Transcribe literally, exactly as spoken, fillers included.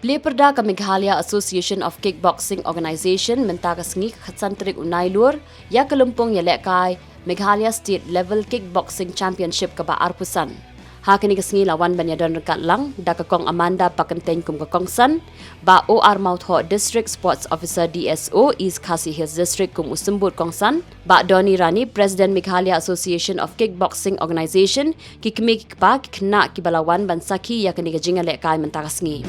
Plie pyrda ka Meghalaya Association of Kickboxing Organisation mynta ka sngi ka khatsan tarik u Nailur ïa ka lympung ïalehkai Meghalaya State Level Kickboxing Championship kaba arphew san. Ha kane ka sngi la wan ban ïadon ryngkat lang da ka Kong Amanda Pakyntein kum ka kongsan, Bah O R Mawthoh, District Sports Officer, D S O, East Khasi Hills District, kum u symbud kongsan, Bah Donny Rani, President Meghalaya Association of Kickboxing Organisation, ki kmie ki kpa, ki khynnah kiba la wan ban sakhi ïa kane ka jingïalehkai mynta ka sngi.